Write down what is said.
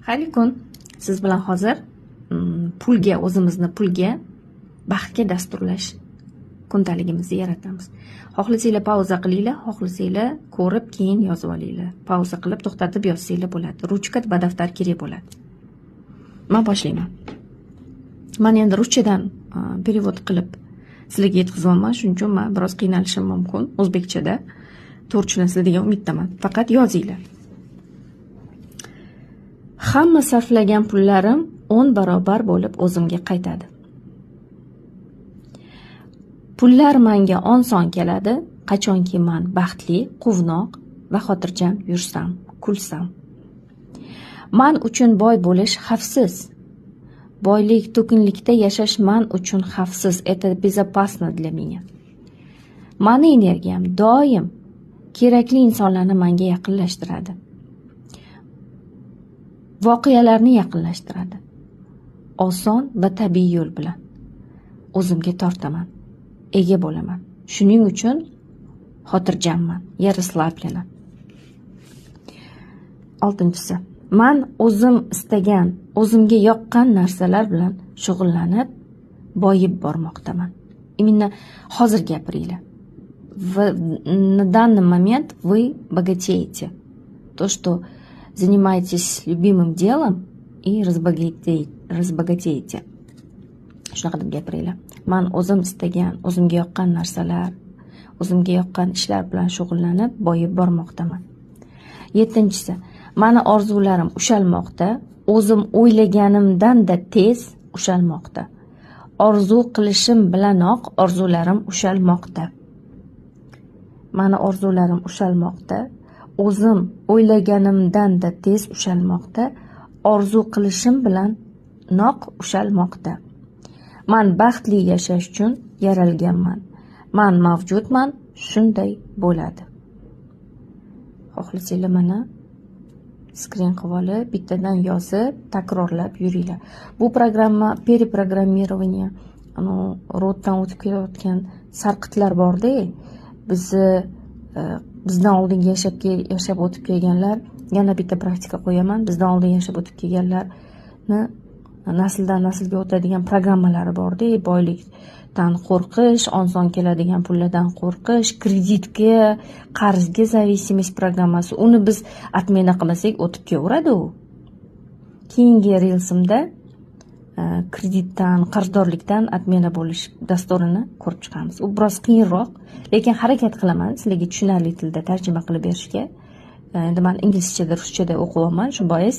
Xayrli kun. Siz bilan hozir pulga, o'zimizni pulga, baxtga dasturlash kundaligimizni yaratamiz. Xohlasanglar, pauza qilinglar, xohlasanglar, ko'rib, keyin yozib olinglar. Pauza qilib, to'xtatib yozsanglar bo'ladi. Ruchka va daftar kerak bo'ladi. Man boshlayman. Man endi ruschadan перевод qilib sizlarga yetkazyapman, shuning uchun man biroz qiynalishim mumkin o'zbekchada. To'g'ri tushunasizlar degan umiddaman. Faqat yozinglar. Hamma sarflagan pullarim 10 barobar bo'lib o'zimga qaytadi. Pullar manga oson keladi, qachonki man baxtli, quvnoq va xotirjam yursam, kulsam. Man uchun boy bo'lish xavfsiz. Boylik, to'kinlikda yashash man uchun xavfsiz. Это безопасно для меня. Mani energiyam doim kerakli insonlarni manga yaqinlashtiradi. Voqealarni yaqinlashtiradi. Oson va tabiiy yo'l bilan o'zimga tortaman, ega bo'laman. Shuning uchun xotirjamman, я расслаблена. Oltinchisi. Man o'zim istagan, o'zimga yoqqan narsalar bilan shug'ullanib, boyib bormoqdaman. Именно hozir gapiringlar. На данный момент вы богатеете. То, что занимаетесь любимым делом и разбогатеете. Shunaqa deb gapiringlar. Man o'zim istagan, o'zimga yoqqan narsalar, o'zimga yoqqan ishlar bilan shug'ullanib, boyib bormoqdaman. Yettinchisi. Mani orzularim ushalmoqda, o'zim o'ylaganimdan-da tez ushalmoqda. Orzu qilishim bilanoq orzularim ushalmoqda. Mani orzularim ushalmoqda, o'zim o'ylaganimdan-da tez ushalmoqda, orzu qilishim bilanoq ushalmoqda. Man baxtli yashash uchun yaralganman. Man mavjudman, shunday bo'ladi. Xohlasanglar, mana, скрин qilib olib, bittadan yozib, takrorlab yuringlar. Bu programma перепрограммирование, род dan o'tib kelayotgan sarqitlar borda, bizni bizdan oldingi yashab o'tib kelganlar, yana bitta praktika qo'yaman, bizdan oldin yashab o'tib kelganlarni nasldan naslga o'tadigan programmalari borda, boylikdan qo'rqish, oson keladigan pullardan qo'rqish, kreditga, qarzga зависимость programmasi. Uni biz отмена qilmasak, o'tib kelaveradi u. Keyingi reelsimda kreditdan, qarzdorlikdan отмена bo'lish dasturini ko'rib chiqamiz. U biroz qiyinroq, lekin harakat qilaman sizlarga tushunarli tilda tarjima qilib berishga. Endi man inglizchada, ruschada o'qiyapman, shu bois.